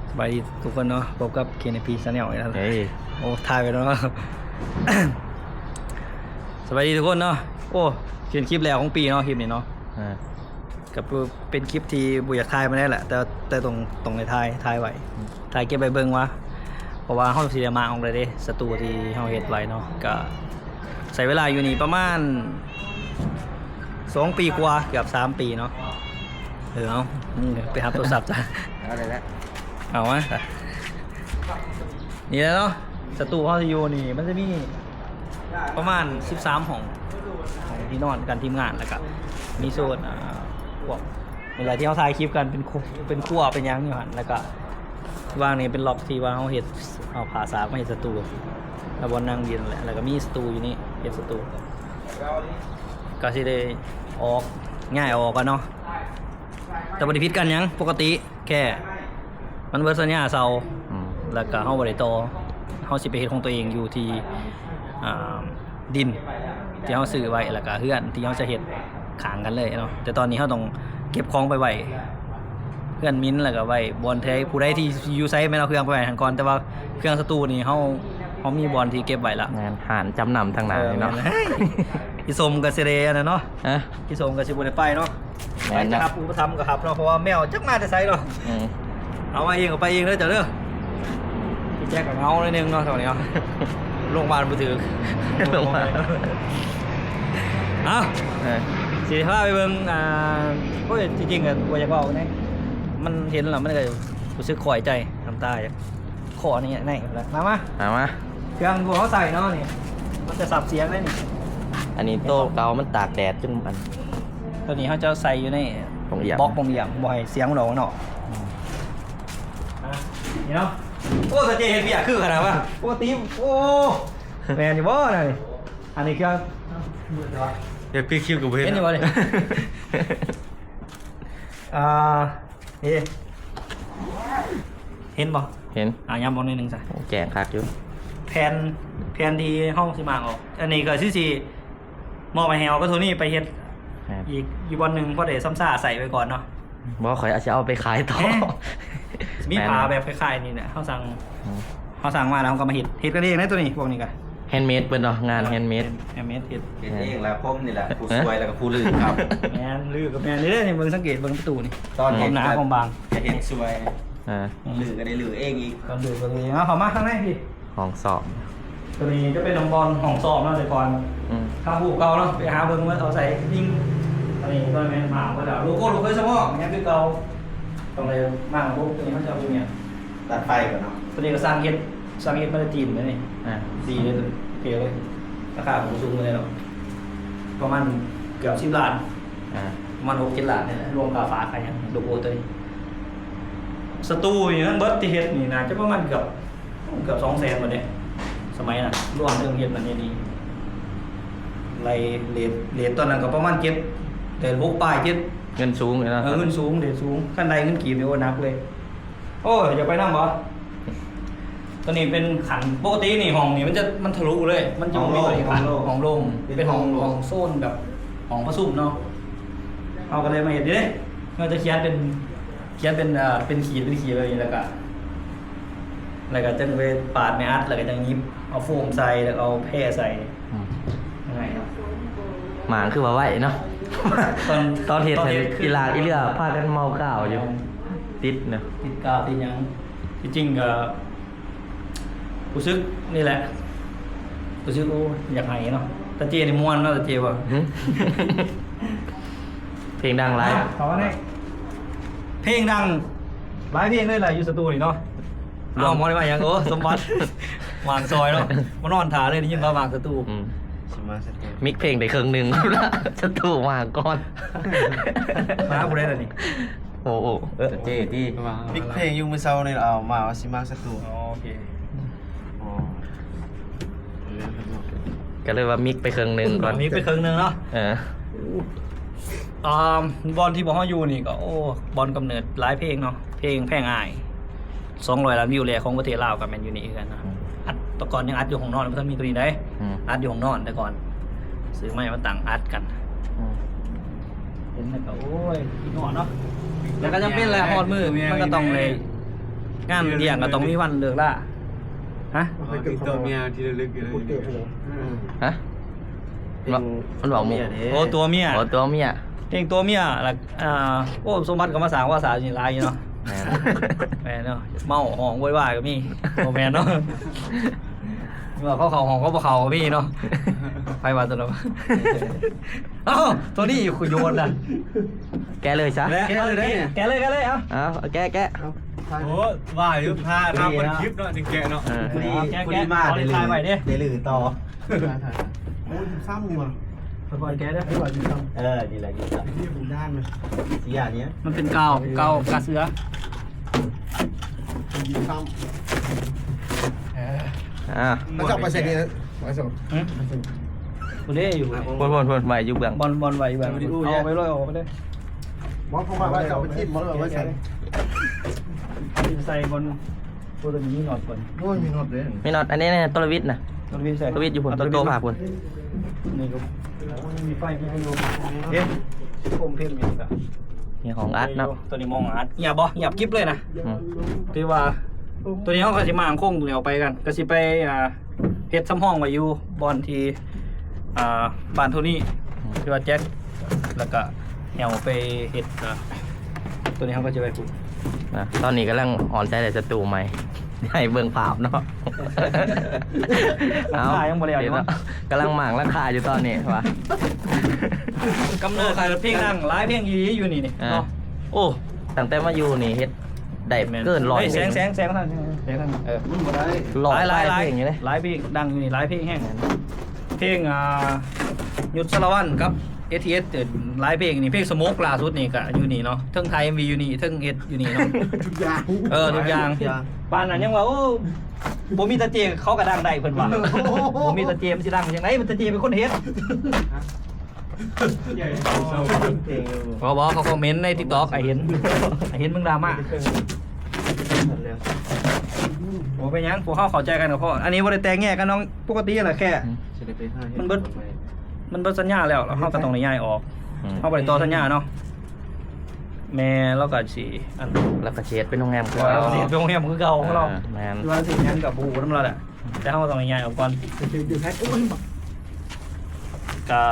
ສະບາຍດີທຸກຄົນເນາະ ພົບກັບ ເຄເອັນພີ Channel ອີກແລ້ວ. ເອີຍ ໂອ້ ຖ່າຍໄປແລ້ວເນາະ. ສະບາຍດີທຸກຄົນເນາະ. ໂອ້ ເປັນຄລິບແລກຂອງປີເນາະ ຄລິບນີ້ເນາະ. ອ່າ ກໍເປັນຄລິບທີ່ບໍ່ຢາກຖ່າຍປານໃດແຫຼະ ແຕ່ ແຕ່ຕ້ອງ ຕ້ອງໄດ້ຖ່າຍ ຖ່າຍໄວ້ ອືມ ຖ່າຍເກັບໄວ້ເບິ່ງວ່າ ເພາະວ່າເຮົາຊິໄດ້ມ້າງອອກແລ້ວເດ້ ສະຕູທີ່ເຮົາເຮັດໄວ້ເນາະ. ກໍໃຊ້ເວລາຢູ່ນີ້ປະມານສອງປີກວ່າ ເກືອບສາມປີເນາະ. ເອີ ເອົາ ໄປຮັບໂທລະສັບຊະ. ເອົາໄດ້ແລ້ວ ເອົາມາ ນີ້ແຫຼະເນາະ. ສະຕູເຮົາຊິຢູ່ນີ້ ມັນຈະມີປະມານສິບສາມຫ້ອງ ຫ້ອງທີ່ນອນກັນທີມງານ ແລ້ວກະມີໂຊນ ອ່າ ພວກນີ້ແຫຼະທີ່ເຮົາຖ່າຍຄລິບກັນ ເປັນຄົວ ເປັນຄົວ ເປັນຫຍັງຢູ່ຫັ້ນ. ແລ້ວກະວ່າງນີ້ເປັນລັອກທີ່ວ່າເຮົາເຮັດ ເອົາຜ້າສາກມາເຮັດສະຕູ ແລ້ວບ່ອນນັ່ງຫຼິ້ນແຫຼະ. ແລ້ວກະມີສະຕູຢູ່ນີ້ ເຮັດສະຕູ ກະຊິໄດ້ອອກ ຍ້າຍອອກກັນເນາະ. ແຕ່ບໍ່ໄດ້ຜິດກັນຫຍັງ ປົກກະຕິ ແຄ່ມັນເບິດສັນຍາເຊົ່າ ອືມ ແລ້ວກະເຮົາບໍ່ໄດ້ຕໍ່ ເຮົາຊິໄປເຮັດຂອງຕົວເອງຢູ່ທີ່ ອ່າ ດິນທີ່ເຮົາຊື້ໄວ້ ແລ້ວກະເຮືອນທີ່ເຮົາຈະເຮັດຂ້າງກັນເລີຍເນາະ. ແຕ່ຕອນນີ້ເຮົາຕ້ອງເກັບຂອງໄປໄວ້ເຮືອນມິນ ແລ້ວກະໄວ້ບ່ອນໃດ ຜູ້ໃດທີ່ຢູ່ໃສແມ່ນເອົາເຄື່ອງໄປໄວ້ຫັ້ນກ່ອນ. ແຕ່ວ່າເຄື່ອງສະຕູນີ້ເຮົາ ເຮົາມີບ່ອນທີ່ເກັບໄວ້ລະ. ແມ່ນ ຮ້ານຈຳນຳທາງໜ້ານີ້ເນາະ. ເອີ ແມ່ນ ອີສົມກໍຊິໄດ້ອັນນັ້ນເນາະ ຮະ ອີສົມກໍຊິບໍ່ໄດ້ໄປເນາະ. ແມ່ນເນາະ ໃຜຈະຮັບອຸປະຖຳກໍຮັບເນາະ ເພາະວ່າແມວຈັກມາແຕ່ໃສເນາະ. ອືມ ເອົາມາເອງກໍໄປເອງເດີເຈົ້າເດີ. ພີ່ແຈັກກໍເຫງົາໜ້ອຍໜຶ່ງເນາະ ຕອນນີ້ເນາະ ລົງບ້ານບໍ່ຖືກ. ເອົາ ເອີ ຊິພາໄປເບິ່ງ ອ່າ ໂອ້ຍ ທີ່ຈິງກໍບໍ່ຢາກເວົ້າແນະ ມັນເຫັນແລ້ວມັນກໍຮູ້ສຶກຂ້ອຍໃຈ ນ້ຳຕາຢາກ ຂໍນີ້ໃນ ມາ ມາ ມາ ມາ ເຄື່ອງທີ່ເຮົາໃສ່ເນາະນີ້ ມັນຈະສັບສຽງໄດ້ນີ້. ອັນນີ້ໂຕເກົ່າມັນຕາກແດດຈົນອັນ ໂຕນີ້ເຮົາຈະໃສ່ຢູ່ໃນ ປ່ອງອຽມ ບລັອກປ່ອງອຽມ ບໍ່ໃຫ້ສຽງມັນອອກມານອກ. ອືມ ອ່ະ ນີ້ເນາະ. ໂອ້ ຕາເຈ້ເຮັດວຽກຄືຂະໜາດວ່າ ປົກກະຕິ ໂອ້ ແມ່ນຢູ່ບໍ່ນະນີ້? ອັນນີ້ເຄື່ອງ ເຮັດຄືຄິວກໍບໍ່ເຫັນ ເຫັນຢູ່ບໍ່ນີ້? ອ່າ ເອີ ເຫັນບໍ່? ເຫັນ ອ່າ ຍາມອອກໜ້ອຍໜຶ່ງຊະ. ໂອ້ ແຈ້ງຄັກຢູ່ ແຜ່ນ ແຜ່ນທີ່ເຮົາຊິມ້າງອອກ. ອັນນີ້ກໍຊິ ຊິມອບໃຫ້ເຮົາກັບໂທນີ້ໄປເຮັດ ແມ່ນ ອີກຢູ່ບ່ອນໜຶ່ງ ພໍໄດ້ຊຳຊາໃຊ້ໄວ້ກ່ອນເນາະ. ບໍ່ ຂ້ອຍອາດຊິເອົາໄປຂາຍຕໍ່ ແມ່ນ ມີຜ້າແບບຄ້າຍໆນີ້ແຫຼະ ເຮົາສັ່ງ ອືມ ເຮົາສັ່ງມາແລ້ວເຮົາກໍມາເຮັດ ເຮັດກັນເອງເດ້ໂຕນີ້ ພວກນີ້ກໍ ແຮນເມດເບິດເນາະ ງານແຮນເມດ ແຮນເມດເຮັດ ເຮັດເອງລະ ຜົມນີ້ລະຜູ້ຊ່ວຍ ແລ້ວກໍຜູ້ລຶ້ງເຮົາ. ແມ່ນ ລືກໍແມ່ນເດ້ນີ້ ເບິ່ງສັງເກດເບິ່ງປະຕູນີ້ ຕອນເຮັດ ຄວາມໜາຄວາມບາງ ຈະເຮັດຊ່ວຍ ອ່າ ລືກໍໄດ້ລືເອງອີກ ຕອນລືກໍລືເອງ. ເອົາເຂົ້າມາຂ້າງໃນພີ້ ຫ້ອງຊ້ອມ ໂຕນີ້ຈະເປັນຫ້ອງບ່ອນຫ້ອງຊ້ອມເນາະ ແຕ່ກ່ອນ ອືມ ທາງຜູ້ເກົ່າເນາະ ໄປຫາເບິ່ງວ່າເຂົາໃສ່ຍິງ ອັນນີ້ກໍແມ່ນໝາກວ່າແລ້ວ ໂລໂກ້ ໂລໂກ້ສະເພາະ ແມ່ນຄືເກົ່າ. ຕ້ອງໄດ້ມາລະບົບໂຕນີ້ ເຂົາເຈົ້າເປັນຫຍັງ ຕັດໄຟກ່ອນເນາະ. ໂຕນີ້ກໍສັ່ງເຮັດ ສັ່ງເຮັດມາແຕ່ຈີນເລີຍນີ້ ອ່າ ດີເລີຍ ໂອເຄເລີຍ. ລາຄາກໍບໍ່ສູງປານໃດດອກ ປະມານເກືອບສິບລ້ານ ອ່າ ປະມານຫົກເຈັດລ້ານນີ້ແຫຼະ ລວມຄ່າຝາກຄ່າຫຍັງ ໂລໂກ້ໂຕນີ້. ສະຕູນີ້ທັງເບິດທີ່ເຮັດນີ້ໜ້າຈະປະມານເກືອບ ເກືອບສອງແສນໝົດເດ້ ສະໄໝນັ້ນ ລວມເຖິງເຮັດນັ້ນເຮັດນີ້ ໄລ່ເຣດ ເຣດຕອນນັ້ນກໍປະມານເຈັດ ເຣດຫົກປາຍ ເຈັດ ເງິນສູງເລີຍເນາະ. ເອີ ເງິນສູງ ເຣດສູງ ຄັນໄດ້ເງິນກີບນີ້ ໂອ້ ໜັກເລີຍ. ໂອ້ ຢາກໄປນຳບໍ່? ໂຕນີ້ເປັນຂັ້ນ ປົກກະຕິນີ້ຫ້ອງນີ້ມັນຈະ ມັນທະລຸເລີຍ ມັນຈະບໍ່ມີ ຫ້ອງໂລ່ງ ຫ້ອງໂລ່ງ ເປັນຫ້ອງ ຫ້ອງໂລ່ງ ຫ້ອງໂຊນແບບຫ້ອງປະຊຸມເນາະ. ເຮົາກໍເລີຍມາເຮັດນີ້ເດ້ ເຮົາຈະຂຽນເປັນ ຂຽນເປັນ ເອີ ເປັນຂີດ ເປັນຂີດແບບນີ້ ແລ້ວກະ ແລ້ວກະຈັ່ງໄປປາດແມ່ອັດ ແລ້ວກະຈັ່ງຫຍິບເອົາໂຟມໃສ່ ແລ້ວກະເອົາແພໃສ່ ອືມ ງ່າຍເນາະ. ໝາງຄືວ່າໄວເນາະ ຕອນ ຕອນເຮັດ ຕອນເຮັດ ອີຫຼາກອີເຫຼືອພາກັນເມົາກາວຢູ່ ແມ່ນ ຕິດເນາະ ຕິດກາວຕິດຫຍັງ. ທີ່ຈິງກະ ຮູ້ສຶກນີ້ແຫຼະ ຮູ້ສຶກ ໂອ້ ຢາກໄຫ້ເນາະ. ຕາເຈ້ນີ້ມ່ວນເນາະ ຕາເຈ້ວ່າ ຫຶ ເພງດັງຫຼາຍ ເຂົ້າມານີ້ ເພງດັງຫຼາຍເພງເລີຍລະ ຢູ່ສະຕູນີ້ເນາະ. ເອົາ ມອງໄດ້ວ່າຫຍັງ ໂອ້ ສົມບັດ ໝາກຊອຍເນາະ ມານອນຖ້າເລີຍ ໄດ້ຍິນວ່າໝາກສະຕູ ອືມ ຊິມາສະຕູ ມິກເພງໄດ້ເຄິ່ງໜຶ່ງ ສະຕູມາກ່ອນ ມາຜູ້ໃດລະນີ້? ໂອ້ ເອີ ເຈ້ຕິ ມິກເພງຢູ່ມື້ເຊົ້ານີ້ ເອົາມາວ່າຊິມາສະຕູ ອໍ ໂອເຄ ອໍ ກໍເລີຍວ່າມິກໄປເຄິ່ງໜຶ່ງກ່ອນ ມິກໄປເຄິ່ງໜຶ່ງເນາະ ເອີ ອ່າ ບ່ອນທີ່ພວກເຮົາຢູ່ນີ້ກໍ ໂອ້ ບ່ອນກຳເນີດຫຼາຍເພງເນາະ ເພງແພງອ້າຍ ສອງຮ້ອຍລ້ານວິວແລກຂອງປະເທດລາວກໍແມ່ນຢູ່ນີ້ຄືກັນນະ ອືມ ອັດ ແຕ່ກ່ອນຍັງອັດຢູ່ຫ້ອງນອນ ບໍ່ທັນມີໂຕນີ້ໃດ ອືມ ອັດຢູ່ຫ້ອງນອນແຕ່ກ່ອນ ຊື້ໄມມາຕັ້ງອັດກັນ ອືມ ເຫັນແລ້ວກໍ ໂອ້ຍ ຄິດຮອດເນາະ ແລ້ວກໍຈຳເປັນແຫຼະ ຮອດມື້ມັນກໍຕ້ອງໄດ້ ງານລ້ຽງກໍຕ້ອງມີວັນເລີກລາ. ຮະ? ອໍ ຕິດຕໍ່ເມຍທີ່ລະລຶກຢູ່ເລີຍ. ຮະ? ມັນເວົ້າໝູ່. ໂອ້ ຕົວເມຍ. ໂອ້ ຕົວເມຍ. ເພງຕົວເມຍ ລະ ອ່າ ໂອ້ ສົມບັດກໍມາສ້າງພາສາຢູ່ນີ້ຫຼາຍຢູ່ເນາະ. ແມ່ນ ແມ່ນເນາະ. ເມົາຮ້ອງໂວຍວາຍກໍມີ. ບໍ່ແມ່ນເນາະ. ເມື່ອເຂົາເຂົ້າຫ້ອງເຂົາບໍ່ເຂົ້າກໍມີເນາະ. ໃຜວ່າຕົວນັ້ນ? ເອົ້າ ໂທນີ້ຢູ່ຄຸໂຍນນະ. ແກະເລີຍຊະ. ແກະເລີຍ ແກະເລີຍ ແກະເລີຍ. ເອົາ ເອົາ ແກະ ແກະ. ໂອ້ ວ່າຢູ່ ຖ້າ ຖ້າເປີດຄລິບເນາະ ຈຶ່ງແກະເນາະ. ເອີ ພໍດີ ພໍດີມາໄດ້ລືຕໍ່. ໂອ້ ສິບສາມນີ້ຫວ່າ. ຄ່ອຍໆແກະເດີ. ເອີ ນີ້ແຫຼະ ນີ້ແຫຼະ ນີ້ຜົມດ້ານນະ. ສີຢ່າງນີ້ ມັນເປັນກາວ ກາວກາເສືອ. ສິບສາມ. ເອີ ອ່າ ມັນຈະໄປໃສ່ນີ້ນະ. ໄວ້ສ່ງ. ຫຶ? ບໍ່ໄດ້ຢູ່. ພຸ້ນໆໆ ໄວ້ຢູ່ເບື້ອງ. ບ່ອນ ບ່ອນໄວ້ຢູ່ເບື້ອງ. ເອົາໄປເລີຍ ເອົາໄປເລີຍ. ບໍ່ ເພາະວ່າເຈົ້າໄປຖິ້ມ ບໍ່ໄດ້ເອົາໄວ້ໃສ່. ໃສ່ບ່ອນ ໂອ້ ໂຕນີ້ມີນັອດກ່ອນ. ໂອ້ຍ ມີນັອດເດ້. ມີນັອດ ອັນນີ້ນະ ໂຕລະວິດນະ. ໂຕລະວິດໃສ່ ໂຕລະວິດຢູ່ພຸ້ນ ໂຕ ໂຕຜ້າພຸ້ນ. ນີ້ກໍ ໂອ້ຍ ມີໄຟ ມີພັດລົມ. ເດ້ ໂຄມເພັງນີ້ກະ ມີຫ້ອງອັດເນາະ. ໂຕນີ້ມອງອັດ ງຽບບໍ່? ງຽບກິບເລີຍນະ. ອືມ ຖືວ່າ ໂຕນີ້ເຮົາກໍຊິມ້າງໂຄງຕົວນີ້ອອກໄປກັນ ກໍຊິໄປ ອ່າ ເຮັດສຳຮອງໄວ້ຢູ່ບ່ອນທີ່ ອ່າ ບ້ານໂທນີ້ ອືມ ທີ່ວ່າແຈັກ ແລ້ວກະແຮ່ວໄປເຮັດ ອ່າ ໂຕນີ້ເຮົາກໍຈະໄວ້ພຸ້ນ. ອ່າ ຕອນນີ້ກຳລັງອ່ອນໃສ່ໄດ້ສະຕູໃໝ່ ໃຫ້ເບິ່ງພາບເນາະ. ເອົາ ຫຼັງຄາຍັງບໍ່ແລ້ວຢູ່ ເນາະ ກຳລັງມ້າງຫຼັງຄາຢູ່ຕອນນີ້ວ່າ ກຳເນີດເພງດັງຫຼາຍເພງອີ່ຫຼີຢູ່ນີ້ ອ່າ ເນາະ. ໂອ້ ຕັ້ງແຕ່ມາຢູ່ນີ້ເຮັດ ໄດ້ເກີນຮ້ອຍເພງ. ເອີ ມັນບໍ່ໄດ້ ຫຼາຍ ຫຼາຍ ຫຼາຍເພງຢູ່ເດ້ ຫຼາຍເພງ ດັງຢູ່ນີ້ຫຼາຍເພງແຮງ. ເພງ ອ່າ ຍຸດສາລະວັນກັບ ເອສທີເອສ ຫຼາຍເພງນີ້. ເພງສະໂມກລ່າສຸດນີ້ກະຢູ່ນີ້ເນາະ ເທິງຖ່າຍເອັມວີຢູ່ນີ້ ເທິງເຮັດຢູ່ນີ້ເນາະ. ທຸກຢ່າງ ເອີ ທຸກຢ່າງ ປານນັ້ນຍັງວ່າ ໂອ້ ບໍ່ມີຕາເຈເຂົາກະດັງໄດ້ ເພິ່ນວ່າ. ບໍ່ມີຕາເຈມັນຊິດັງຈັ່ງໃດ ມັນຕາເຈເປັນຄົນເຮັດ. ບໍ່ ບໍ່ ເຂົາຄອມເມັນໃນຕິກຕັອກ ອ້າຍເຫັນ ອ້າຍເຫັນມຶງດຣາມາ. ບໍ່ເປັນຫຍັງ ພວກເຮົາເຂົ້າໃຈກັນກໍພໍ. ອັນນີ້ບໍ່ໄດ້ແຕກແຍກກັນນ້ອງ ປົກກະຕິຫັ້ນລະ ແຄ່ ອືມ ມັນເບິດ ມັນເບິດສັນຍາແລ້ວ ແລ້ວເຮົາກໍຕ້ອງໄດ້ຍ້າຍອອກ. ອືມ ເຮົາບໍ່ໄດ້ຕໍ່ສັນຍາເນາະ. ແມ່ລາວກໍຊິ ອັນ ລາວກໍຊິເຮັດເປັນໂຮງແຮມຄືເກົ່າ. ເອີ ລາວກໍຊິເຮັດເປັນໂຮງແຮມຄືເກົ່າຂອງລາວ. ເອີ ແມ່ນ ວ່າຊິເຮັດຫຍັງກໍບໍ່ຮູ້ນຳລາວແຫຼະ. ແຕ່ເຮົາຕ້ອງໄດ້ຍ້າຍອອກກ່ອນ. ກະ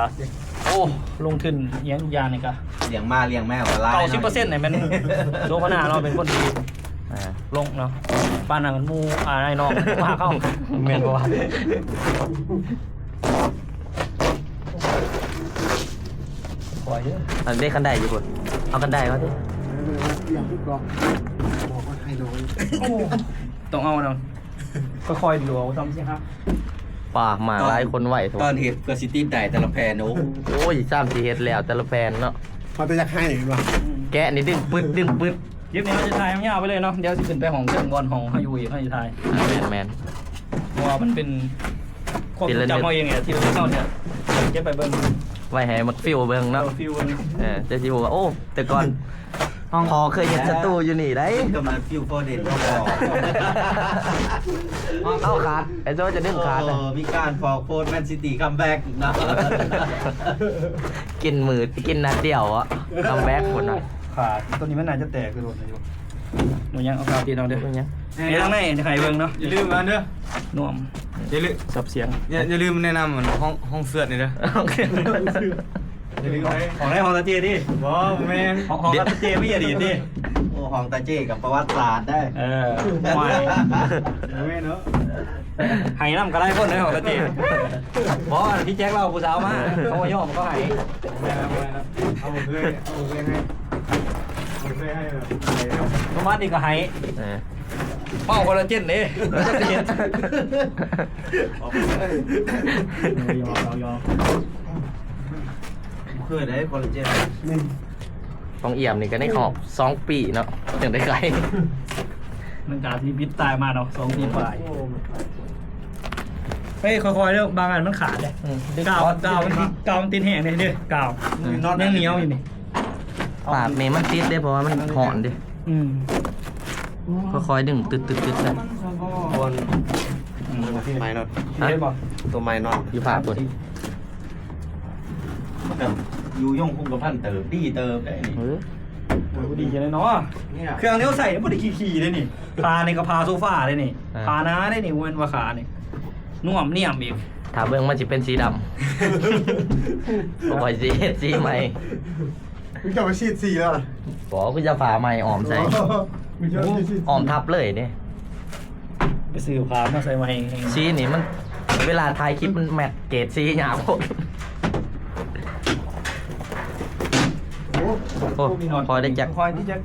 ໂອ້ ລົງທຶນອີ່ຫຍັງທຸກຢ່າງນີ້ກະ ລ້ຽງໝາລ້ຽງແມວກໍຫຼາຍ ເກົ້າສິບເປີເຊັນນີ້ແມ່ນໂສພະນາເນາະ ເປັນຄົນທີ່ ອ່າ ລົງເນາະ. ປານນັ້ນໝູ່ ອ້າຍນ້ອງມາເຂົ້າ ແມ່ນບໍ່ວະ? ຄ່ອຍເດີ. ອັນເດ ຄັນໄດຢູ່ພຸ້ນ ເອົາຄັນໄດມາຕິ. ຕ້ອງເອົານຳ. ຄ່ອຍໆ ຫຼວງຊ້ຳຊິຮັກ. ປາ ມາຫຼາຍຄົນໄວແທ້. ຕອນເຮັດກໍຊິຕິດໄດ້ແຕ່ລະແຜ່ນ. ໂອ້ ໂອ້ຍ ຊ້ຳຊິເຮັດແລ້ວແຕ່ລະແຜ່ນເນາະ. ເຂົາແຕ່ຢາກໃຫ້ວ່າ ແກະນີ້ດຶງປຶດ ດຶງປຶດ. ຄລິບນີ້ເຮົາຈະຖ່າຍຍາວໄປເລີຍເນາະ. ດຽວຊິຂຶ້ນໄປຫ້ອງເທິງບ່ອນຫ້ອງເຮົາຢູ່ອີກ ເຮົາຈະຖ່າຍ. ແມ່ນໆ ເພາະວ່າມັນເປັນຄວາມຊົງຈຳເຮົາເອງແຫຼະ ທີ່ເຮົາເກັບໄປເບິ່ງ ໄວ້ໃຫ້ບັກຟິວເບິ່ງເນາະ. ເອີ ເຈົ້າຊິຮູ້ວ່າ ໂອ້ ແຕ່ກ່ອນ ຫ້ອງ ພໍ່ເຄີຍເຮັດສະຕູຢູ່ນີ້ໄດ໋. ກຳລັງຟິວພໍເດັ່ນເນາະພໍ່. ເອົາຂາດ ໄອ້ໂຈ້ຈະດຶງຂາດ. ໂອ້ ມີການຟອກໂຟດ ແມນຊິຕີຄັມແບັກເນາະ. ກິນມື້ ກິນນັດດຽວເນາະ ຄັມແບັກພຸ້ນນະ. ຂາດ ໂຕນີ້ມັນໜ້າຈະແຕກຄືໂດນຢູ່. ບໍ່ຫຍັງ ເອົາຂາດຕິດເອົາເດີ. ບໍ່ຫຍັງ ເຮັດທາງໃນໃຫ້ເບິ່ງເນາະ. ຢ່າລືມອັນເດີ ນວມ ຢ່າລືມ ສັບສຽງ. ຢ່າ ຢ່າລືມແນະນຳອັນຫ້ອງ ຫ້ອງເຊືອດນີ້ເດີ. ໂອເຄ ຢ່າລືມໄປ ຫ້ອງໃດ ຫ້ອງຕາເຈ້ຕິ? ບໍ່ ບໍ່ແມ່ນ ຫ້ອງ ຫ້ອງຕາເຈ້ມີອະດີດຕິ. ໂອ້ ຫ້ອງຕາເຈ້ກັບປະຫວັດສາດໄດ໋. ເອີ ໂອ້ຍ ບໍ່ແມ່ນເນາະ. ໃຫ້ນຳກໍຫຼາຍຄົນເດ້ ຫ້ອງຕາເຈ້. ບໍ່ ອັນທີ່ແຈັກລາວເອົາຜູ້ສາວມາ ເຂົາບໍ່ຍອມ ເຂົາໃຫ້. ເອົາເລີຍ ເອົາເລີຍໃຫ້ ເອົາເລີຍໃຫ້ແບບໃຫ້ແລ້ວ ປະມານນີ້ກໍໃຫ້. ເອີ ເມົາຄອລລາເຈນເດ້ ຈັກຊິເຮັດ. ຢອກໆ ບໍ່ເຄີຍໄດ້ຄອລລາເຈນ. ຂອງອຽມນີ້ກໍໄດ້ອອກສອງປີເນາະ ຈັ່ງໄດ້ຂາຍ. ມັນກະຊິບິດຕາຍມາເນາະ ສອງປີປາຍ. ເອີ ຄ່ອຍໆເດີ ບາງອັນມັນຂາດເດ້. ອືມ ກາວ ກາວມັນຕິດ ກາວມັນຕິດແຮງເດ້ ກາວ ອືມ ຍັງໜຽວຢູ່ນີ້. ປາກນີ້ມັນຕິດເດ້ ເພາະວ່າມັນຮ້ອນເດ້. ອືມ ຄ່ອຍໆດຶງ ຕຶດໆໆ ໄປ. ອືມ ໄມ້ນັອດ ຮະ? ຕົວໄມ້ນັອດຢູ່ພາກພຸ້ນ. ມັນກໍຢູ່ຍົງຄົງກະພັນເຕີບ ດີເຕີບໄດ໋ນີ້. ເອີ ບໍ່ດີຈັ່ງໃດເນາະ. ເຄື່ອງທີ່ເຮົາໃສ່ບໍ່ໄດ້ຂີ້ໆເດ້ນີ້. ຜ້ານີ້ກໍຜ້າໂຊຟາເດ້ນີ້. ອ່າ ຜ້າໜາເດ້ນີ້ ບໍ່ແມ່ນວ່າຂານີ້ ນວມນຽມອີກ. ຖ້າເບິ່ງມັນຊິເປັນສີດຳ. ບໍ່ຄ່ອຍຊິເຮັດສີໃໝ່. ມຶງຈະໄປສີດສີແລ້ວລະ? ບໍ່, ຄືຈະຜ້າໃໝ່ອ້ອມໃສ່. ອໍ ມຶງຈະໄປສີດສີ ອ້ອມທັບເລີຍເດ້. ໄປຊື້ຜ້າມາໃສ່ໃໝ່. ສີນີ້ມັນ ເວລາຖ່າຍຄລິບມັນແມັດເກຣດສີຍາກໂພດ. ໂອ້ ໂອ້ ມີໜອດ ພໍໄດ້ຈັກ ຄ່ອຍທີ່ຈະ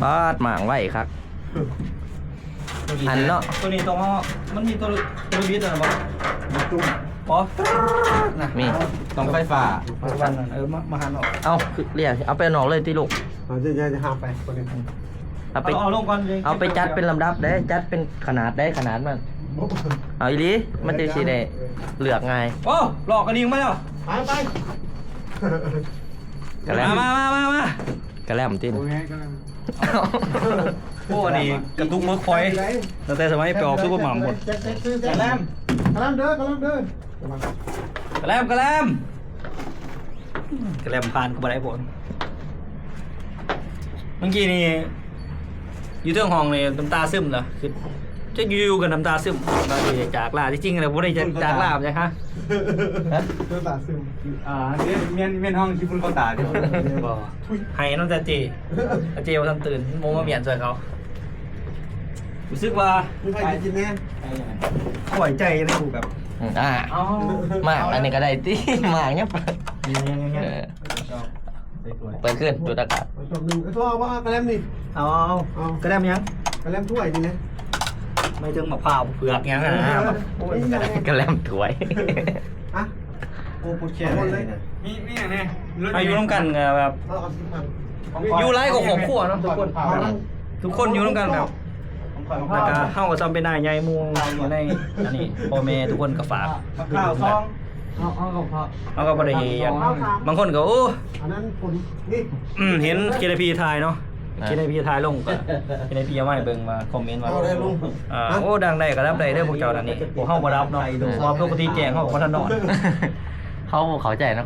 ບາດ ໝາງໄວຄັກ. ອັນເນາະ ໂຕນີ້ຕ້ອງເອົາ ມັນມີໂຕ ໂຕບິດນະບໍ່? ບໍ່ ນະ ມີ ຕ້ອງໄຟຟ້າ. ເອີ ມາ ມາຫັນອອກ. ເອົາ ຄືລຽກ ເອົາໄປນອກເລີຍຕິລູກ. ເອົາ ຢ່າ ຢ່າ ຢ່າຫາໄປ ເອົາໄປ ເອົາລົງກ່ອນ. ເອົາໄປຈັດເປັນລຳດັບເດ້ ຈັດເປັນຂະໜາດເດ້ ຂະໜາດມັນ. ເອົາອີ່ຫຼີ ມັນຈຶ່ງຊິໄດ້ເລືອກງ່າຍ. ໂອ້ ຫຼອກກະດິ່ງມາແລ້ວ. ໄປ ໄປ ກະແລັມ ມາ ມາ ມາ ມາ ກະແລັມຕິ. ໂອ້ຍ ກະແລັມ. ໂອ້ ອັນນີ້ກະຕຸກເໝິກຂ້ອຍ ຕັ້ງແຕ່ສະໄໝໄປອອກຊຸບເປີໝ່ຳພຸ້ນ. ກະແລັມ ກະແລັມເດີ ກະແລັມເດີ ກະແລັມ ກະແລັມ ກະແລັມຜ່ານກໍບໍ່ໄດ້ໂພດ. ເມື່ອກີ້ນີ້ຢູ່ເທິງຫ້ອງນີ້ນ້ຳຕາຊຶມລະ ຄື ຈັກຢູ່ໆກໍນ້ຳຕາຊຶມ ວ່າຊິຈາກລາ. ທີ່ຈິງແລ້ວບໍ່ໄດ້ຈາກລາຫຍັງ. ຮະ? ນ້ຳຕາຊຶມ. ອ່າ ແມ່ນ ແມ່ນຫ້ອງຂີ້ຝຸ່ນເຂົ້າຕາຕິ. ບໍ່ ໄຫ້ນຳຕາເຈ້ ຕາເຈ້ບໍ່ທັນຕື່ນ ບໍ່ມາມ້ຽນຊ່ວຍເຂົາ. ຮູ້ສຶກວ່າມີໃຜຊິກິນແດ່? ຂ້ອຍໃຈໃນກູແບບ ອືມ ອ່າ ເອົາ ມາ ອັນນີ້ກໍໄດ້ຕິ ມາຫຍັງ. ເອີ ເປີດຂຶ້ນ ຈູດອາກາດ. ເອົາສອງໜຶ່ງ ເອົາ ເອົາ ເອົາກະແລັມນີ້ ເອົາ ເອົາ ເອົາ ກະແລັມຫຍັງ? ກະແລັມຖ້ວຍນີ້ນະ ໝາຍເຖິງໝາກພ້າວເຜືອກຫຍັງຫັ້ນນະ. ໂອ້ຍ ກະແລັມຖ້ວຍ. ຮະ? ໂອ້ ໂຄດແຄນເລີຍ. ມີ ມີຫຍັງແດ່? ອາ ຢູ່ນຳກັນກໍແບບ ເອົາ ເອົາສິບພັນ ຢູ່ຫຼາຍກວ່າຄອບຄົວເນາະ ທຸກຄົນ ທຸກຄົນຢູ່ນຳກັນແບບ ແລ້ວກໍເຮົາກໍຊ່ຳເປັນອ້າຍໃຫຍ່ໝູ່ຢູ່ໃນອັນນີ້ ພໍ່ແມ່ທຸກຄົນກໍຝາກ ມາຂ່າວຊອງ ເຮົາ ເຮົາກໍພໍ ເຮົາກໍບໍ່ໄດ້ຫຍັງ. ບາງຄົນກໍ ໂອ້ ອັນນັ້ນຄົນນີ້ ອືມ ເຫັນເຄໄອພີຖ່າຍເນາະ ອ່າ ເຄໄອພີຖ່າຍລົງ ກໍເຄໄອພີເອົາມາໃຫ້ເບິ່ງ ມາຄອມເມັນວ່າ ເອົາໄດ້ລົງ ອ່າ ຮະ? ໂອ້ ດັງໄດ້ກໍດັບໄດ້ເດີພວກເຈົ້ານັ້ນນີ້ ພວກເຮົາບໍ່ດັບເນາະ ເພາະວ່າປົກກະຕິແຈ້ງເຮົາກໍບໍ່ທັນນອນ ເຮົາເຂົ້າໃຈເນາະ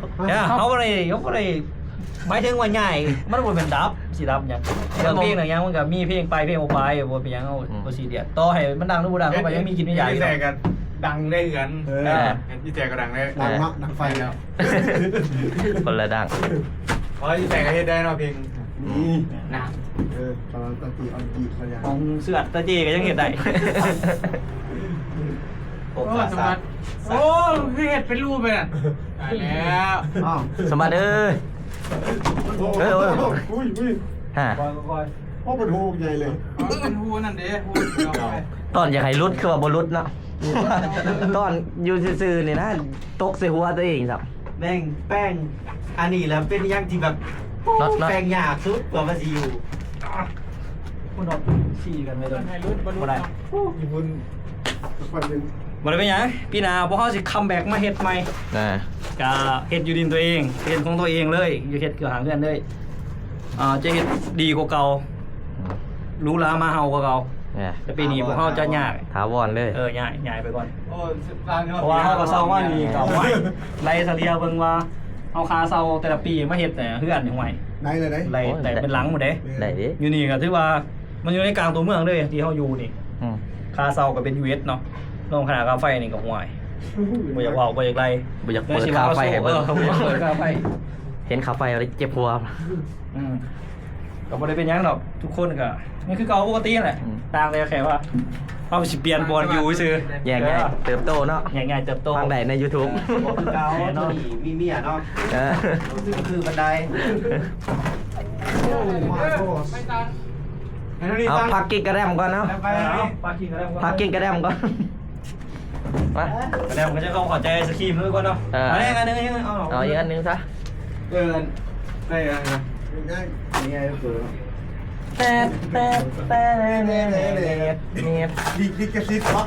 ເຮົາບໍ່ໄດ້ ເຮົາບໍ່ໄດ້ ໝາຍເຖິງວ່າຍ້າຍ ມັນບໍ່ແມ່ນດັບ ຊິດັບຫຍັງ ເລື່ອງເພງເລື່ອງຫຍັງມັນກໍມີເພງໄປເພງບໍ່ໄປ ບໍ່ເປັນຫຍັງ ເຮົາ ອືມ ບໍ່ຊີຣຽສ ຕໍ່ໃຫ້ມັນດັງຫຼືບໍ່ດັງ ເຮົາກໍຍັງມີກິນມີຢາຢູ່ ແຕ່ກໍດັງໄດ້ເຮືອນ ເອີ ແຕ່ກໍດັງໄດ້ ດັງເນາະ ດັງໄຟແລ້ວ ຄົນລະດັງ ເອີ ແຕ່ກໍເຮັດໄດ້ເນາະເພງ ນີ້ນະ ເອີ ປານຕາຕີອອນກີດ ຂອງເສືອດຕາເຈ້ກໍຍັງເຮັດໄດ້ ໂອ້ ສະບັດ ໂອ້ ຄືເຮັດເປັນຮູບໄປນະ ຕາຍແລ້ວ ອ້າວ ສະບັດເອີຍ ໂອ້ ເອີ ເອີ ອຸ້ຍ ອຸ້ຍ ຮະ ຄ່ອຍໆ ໂອ້ ເປັນຮູບໃຫຍ່ເລີຍ ເປັນຮູນັ້ນເດ້ ຮູ ຕອນຢາກໃຫ້ຫຼຸດຄືວ່າບໍ່ຫຼຸດເນາະ ຕອນຢູ່ຊື່ໆນີ້ນະ ຕົກໃສ່ຫົວຕົວເອງຊ້ຳ ແມ່ງແປ້ງ ອັນນີ້ລະເປັນຫຍັງທີ່ແບບ ເນາະ ແປ້ງຍາກສຸດກວ່າມັນຊິຢູ່ ບໍ່ໄດ້ ບໍ່ໄດ້ເປັນຫຍັງ ປີໜ້າພວກເຮົາຊິຄັມແບັກມາເຮັດໃໝ່ ອ່າ ກະເຮັດຢູ່ດິນຕົວເອງ ເຮັດຂອງຕົວເອງເລີຍ ຢູ່ເຮັດຢູ່ຫາງເຮືອນເລີຍ ອ່າ ຈະເຮັດດີກວ່າເກົ່າ ອືມ ຫຼູຫຼາມາເຮົາກວ່າເກົ່າ ແຕ່ປີນີ້ພວກເຮົາຈະຍ້າຍຖາວອນເລີຍ ເອີ ຍ້າຍ ຍ້າຍໄປກ່ອນ ໂອ້ ເພາະວ່າເຮົາກໍເຊົ່າມານີ້ກໍ ໂອ້ຍ ໄລ່ສະເລ່ຍເບິ່ງວ່າ ເຮົາຄ່າເຊົ່າແຕ່ລະປີມາເຮັດເຮືອນນີ້ ຫ້ວຍ ໄດ້ເລີຍເດ້ ໄດ້ ໂອ້ຍ ແຕ່ເປັນຫຼັງໝົດເດ້ ໄດ້ເດ້ ຢູ່ນີ້ກໍຖືວ່າມັນຢູ່ໃນກາງຕົວເມືອງເດ້ ທີ່ເຮົາຢູ່ນີ້ ອືມ ຄ່າເຊົ່າກໍເປັນຢູເອັສເນາະ ລອງຄ່ານ້ຳຄ່າໄຟນີ້ກໍ ຫ້ວຍ ບໍ່ຢາກເວົ້າ ບໍ່ຢາກໄລ່ ບໍ່ຢາກເປີດຄ່າໄຟໃຫ້ເບິ່ງ ເອີ ບໍ່ຢາກເປີດຄ່າໄຟ ເຫັນຄ່າໄຟແລ້ວເຈັບຫົວ ອືມ ກໍບໍ່ໄດ້ເປັນຫຍັງດອກ ທຸກຄົນກໍຍັງຄືເກົ່າປົກກະຕິຫັ້ນແຫຼະ ອືມ ຕ່າງແຕ່ແຄ່ວ່າເຮົາຊິປ່ຽນບ່ອນຢູ່ຊື່ ແຍກຍ້າຍເຕີບໂຕເນາະ ແຍກຍ້າຍເຕີບໂຕ ຟັງໄດ້ໃນຢູທູບ ເອີ ບໍ່ຄືເກົ່າເນາະ ມີເມຍເນາະ ເອີ ບໍ່ຄືບັນໄດ ເອົາ ພັກກິນກະແລັມກ່ອນເນາະ ໄປ ເອົາ ພັກກິນກະແລັມກ່ອນ ພັກກິນກະແລັມກ່ອນ ມາ ແລ້ວມັນຈະຕ້ອງເຂົ້າໃຈໄອສະຄຣີມເລີຍກ່ອນເນາະ ເອີ ເອົາອີກອັນໜຶ່ງ ເອົາ ເອົາອີກອັນໜຶ່ງຊະ ເອີ ໄດ້ອັນນັ້ນ ງ່າຍ ງ່າຍສຸດເນາະ ແປດ ແປດ ແປດ ແປດ ແປດ ແປດ ລິ ລິຂະສິດເນາະ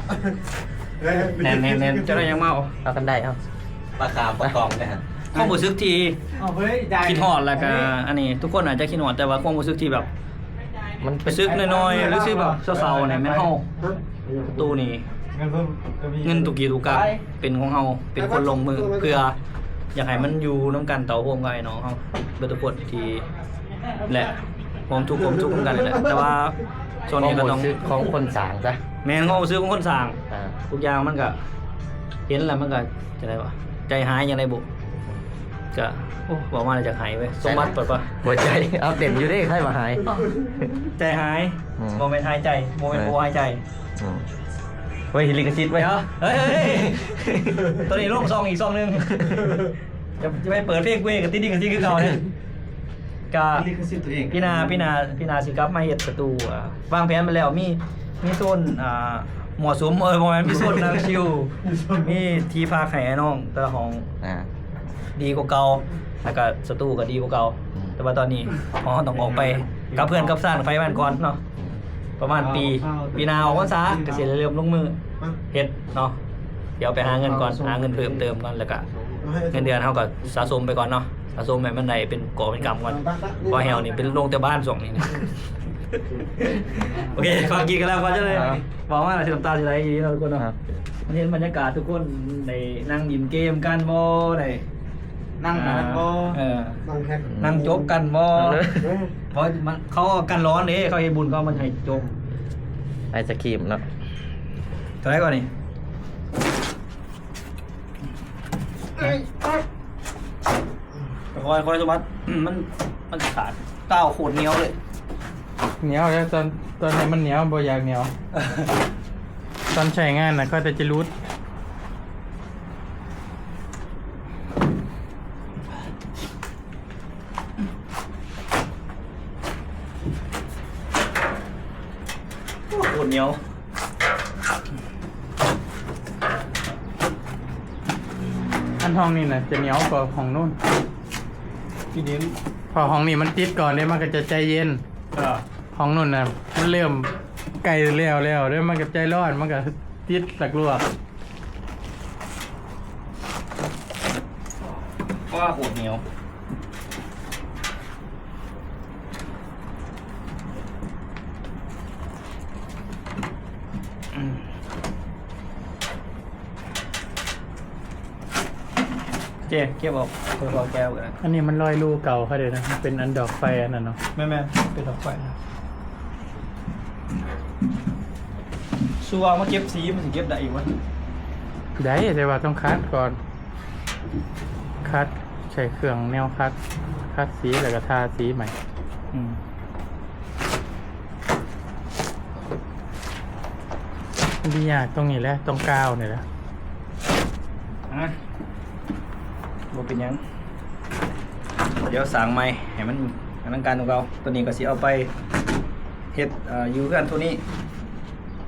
ແໜ້ນ ແໜ້ນ ແໜ້ນ ເຈົ້າໄດ້ຫຍັງມາເອົາ ເອົາກັນໄດ້ ເອົາ ປາຂາວປາຕອງເດ້ ຄວາມຮູ້ສຶກທີ່ ເອົາເຮີ້ຍ ຄິດຮອດ ແລ້ວກະ ອັນນີ້ທຸກຄົນອາດຈະຄິດຮອດ ແຕ່ວ່າຄວາມຮູ້ສຶກທີ່ແບບ ມັນ ຮູ້ສຶກນ້ອຍໆ ຮູ້ສຶກແບບເສົ້າໆ ນີ້ແມ່ນເຮົາ ຕູ້ນີ້ ເງິນທຸກກີ່ທຸກກາງເປັນຂອງເຮົາ ເປັນຄົນລົງມືເພື່ອ ຢາກໃຫ້ມັນຢູ່ນຳກັນເຕົ້າໂຮມກັບອ້າຍນ້ອງເຮົາເບິດທຸກຄົນທີ່ ແລະ ຮ່ວມທຸກຮ່ວມສຸກນຳກັນນີ້ແຫຼະ. ແຕ່ວ່າຊ່ວງນີ້ກໍຕ້ອງ ຄວາມຮູ້ສຶກຂອງຄົນສ້າງຊະ. ແມ່ນ ຄວາມຮູ້ສຶກຂອງຄົນສ້າງ. ອ່າ ທຸກຢ່າງມັນກໍເຫັນແລ້ວ ມັນກໍຈັ່ງໃດວະ ໃຈຫາຍຈັ່ງໃດບຸ. ກະ ໂອ້ ເວົ້າມາແລ້ວຢາກໄຫ້ເວີຍ. ສົມບັດເປີດປະ ຫົວໃຈ ເອົາເຕັ້ນຢູ່ເດ້ ໃຫ້ວ່າຫາຍ ໃຈຫາຍ. ອືມ ບໍ່ແມ່ນຫາຍໃຈ ບໍ່ແມ່ນ ເອີ ບໍ່ຫາຍໃຈ. ອືມ ເວີຍ ລິຂະສິດເວີຍ. ດຽວ ເຮີ້ຍ ໂຕນີ້ລົງຊ່ອງອີກຊ່ອງໜຶ່ງ ຈະ ຈະໄປເປີດເພງກູເອງກໍຕິດລິຂະສິດຄືເກົ່າເດ້. ກະ ລິຂະສິດຕົວເອງ ປີໜ້າ ປີໜ້າ ປີໜ້າຊິກັບມາເຮັດສະຕູ. ອ່າ ວາງແຜນໄປແລ້ວ ມີ ມີໂຊນ ອ່າ ມົ້ວສຸມ ເອີ ບໍ່ແມ່ນ ມີໂຊນນັ່ງຊິວ ມີທີ່ພັກໃຫ້ອ້າຍນ້ອງແຕ່ລະຫ້ອງ ອ່າ ດີກວ່າເກົ່າ ແລ້ວກະສະຕູກໍດີກວ່າເກົ່າ. ອືມ ແຕ່ວ່າຕອນນີ້ເຮົາຕ້ອງອອກໄປກັບເຮືອນກັບຊານໃຜມັນກ່ອນເນາະ. ອືມ ປະມານປີ ປີໜ້າອອກພັນສາກໍຊິໄດ້ເລີ່ມລົງມືເຮັດເນາະ. ດຽວໄປຫາເງິນກ່ອນ ຫາເງິນເພີ່ມເຕີມກ່ອນ ແລ້ວກະເງິນເດືອນເຮົາກໍສະສົມໄປກ່ອນເນາະ ສະສົມໃຫ້ມັນໄດ້ເປັນກອບເປັນກຳກ່ອນ. ເພາະແຮວນີ້ເປັນລົງແຕ່ບ້ານຊ່ວງນີ້ນະ. ໂອເຄ ຂໍກິນກັນແລ້ວກ່ອນເຈົ້າເລີຍ. ເວົ້າມາແລ້ວຊິນ້ຳຕາຊິໄຫຼອີ່ຫຼີເນາະທຸກຄົນເນາະ. ມັນເຫັນບັນຍາກາດທຸກຄົນໄດ້ນັ່ງຫຼິ້ນເກມກັນບໍ່ ໄດ້ ນັ່ງ ອ່າ ນັ້ນບໍ່ ເອີ ນັ່ງແຮັກ ນັ່ງຈົກກັນບໍ່. ເອີ ເພາະມັນ ເຂົາກັນຮ້ອນເດ້ ເຂົາເຮັດບຸນເຂົາມັນໃຫ້ຈົກໄອສະຄຣີມເນາະ. ເທົ່າໃດກ່ອນນີ້? ຄ່ອຍໆ ສົມບັດ ມັນ ມັນຂາດ ກ້າວໂຄດໜຽວເລີຍ. ໜຽວແລ້ວ ຕອນ ຕອນໃຫ້ມັນໜຽວ ບໍ່ຢາກໜຽວ ຕອນໃຊ້ງານນະ ຂ້ອຍແຕ່ຈະຫຼຸດ. ໂອ້ ໂຄດໜຽວ. ອັນຫ້ອງນີ້ນະຈະໜຽວກວ່າຫ້ອງໂນ້ນ ທີ່ດິນ ເພາະຫ້ອງນີ້ມັນຕິດກ່ອນເດ້ ມັນກໍຈະໃຈເຢັນ. ອ່າ ຫ້ອງໂນ້ນນະ ມັນເລີ່ມໃກ້ແລ້ວແລ້ວເດ້ ມັນກໍໃຈຮ້ອນ ມັນກໍຕິດສະກວກ. ວ້າ ໂຄດໜຽວ. ເຈ ເກັບອອກ ເອົາແກ້ວກໍໄດ້. ອັນນີ້ມັນລອຍຮູເກົ່າເຂົາເດ້ນະ ມັນເປັນອັນດອກໄຟອັນນັ້ນເນາະ. ແມ່ນໆ ເປັນດອກໄຟນະ. ສູ່ວ່າມາເກັບສີ ມັນຊິເກັບໄດ້ຢູ່ວະ? ໄດ້ ແຕ່ວ່າຕ້ອງຂັດກ່ອນ. ຂັດ ໃຊ້ເຄື່ອງແນວຂັດ ຂັດສີ ແລ້ວກໍທາສີໃໝ່. ອືມ ມັນຊິຍາກຕົງນີ້ແຫຼະ ຕົງກາວນີ້ແຫຼະ. ອ່ະ ບໍ່ເປັນຫຍັງ ດຽວສ້າງໃໝ່ໃຫ້ມັນ ໃຫ້ມັນການຂອງເກົ່າ. ໂຕນີ້ກໍຊິເອົາໄປເຮັດ ເອີ ຢູ່ເຮືອນໂຕນີ້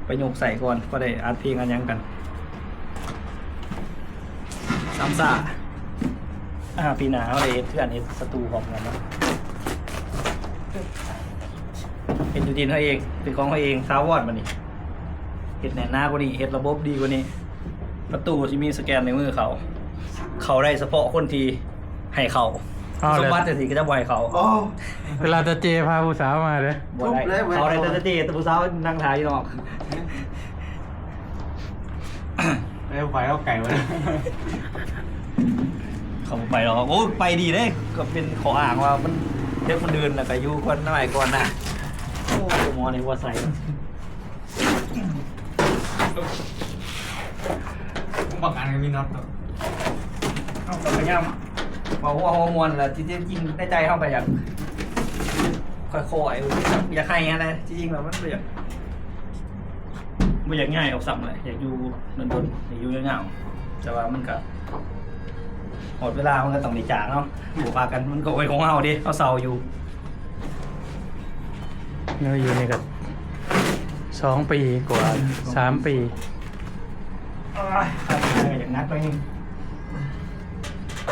ໄປຍົກໃສ່ກ່ອນ ພໍໄດ້ອັດເພງອັດຫຍັງກັນ. ສາມຊາ ອ່າ ປີໜ້າເຮົາໄດ້ເຮັດເຮືອນເຮັດສະຕູພ້ອມກັນເນາະ. ເຮັດຢູ່ດິນເຮົາເອງ ເປັນຂອງເຮົາເອງ ຖາວອນ. ບັດນີ້ເຮັດແໜ້ນໜາກວ່ານີ້ ເຮັດລະບົບດີກວ່ານີ້ ປະຕູຊິມີສະແກນໃນມືເຂົ້າ ເຂົ້າໄດ້ສະເພາະຄົນທີ່ໃຫ້ເຂົ້າ. ອ້າວ ສົມບັດຈັ່ງຊີ້ກໍຈະບໍ່ໃຫ້ເຂົ້າ. ໂອ້ ເວລາຕາເຈພາຜູ້ສາວມາເດ້ ບໍ່ໄດ້ ເຂົ້າໄດ້ແຕ່ຕາເຈ ແຕ່ຜູ້ສາວນັ່ງຖ້າຢູ່ນອກ. ເອີ ໄປເອົາໄກວະ ເຂົາບໍ່ໄປດອກ. ໂອ້ ໄປດີເດ້ ກໍເປັນຂໍ້ອ້າງວ່າມັນເດັກມັນດື່ນ ແລ້ວກໍຢູ່ກ່ອນໜ້ອຍກ່ອນນະ. ໂອ້ ໝໍນີ້ບໍ່ໃສ່ ບາງອັນກໍມີນັອດເນາະ. ເຮົາກໍພະຍາຍາມເວົ້າຫົວ ຫົວມ່ວນແຫຼະ ທີ່ ທີ່ຈິງໃນໃຈເຮົາກໍຢາກຄ່ອຍໆ ຢາກໃຫ້ຫັ້ນແຫຼະ. ທີ່ຈິງແລ້ວມັນບໍ່ຢາກ ບໍ່ຢາກຍ້າຍອອກຊ້ຳແຫຼະ ຢາກຢູ່ດົນໆ ຢາກຢູ່ຍາວໆ. ແຕ່ວ່າມັນກໍຮອດເວລາມັນກໍຕ້ອງໄດ້ຈາກເນາະ ບໍ່ວ່າກັນ ມັນກໍເປັນຂອງເຮົາເດ້ ເຮົາເຊົ່າຢູ່. ເຮົາຢູ່ນີ້ກໍສອງປີກວ່າ ສາມປີ. ໂອ້ຍ ຢາກໜັກໜ້ອຍໜຶ່ງ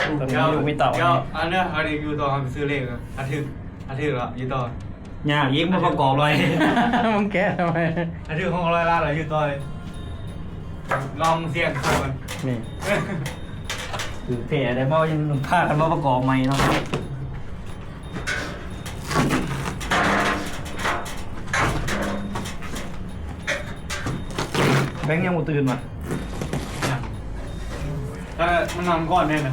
ລູກມີລູກມີເຕົ້າ. ດຽວ ອັນເນີ້ຍ ເຮົາໄດ້ຢູ່ຕໍ່ ເຮົາໄປຊື້ເລກ ອາທິດ ອາທິດລະຢູ່ຕໍ່. ຍາກອີກ ມາປະກອບໄວ້ ມຶງແກະທຳໄມ? ອາທິດ ຫົກຮ້ອຍລ້ານລະຢູ່ຕໍ່ເລີຍ. ລອງສ່ຽງດູກ່ອນ ນີ້ ຖືກແທ້ໄດ໋ ເວົ້າຍັງພາກັນມາປະກອບໃໝ່ເນາະ. ແບງຍັງບໍ່ຕື່ນຫວາ? ຍັງ ເອີ ມັນນອນກ່ອນແນ່ນະ.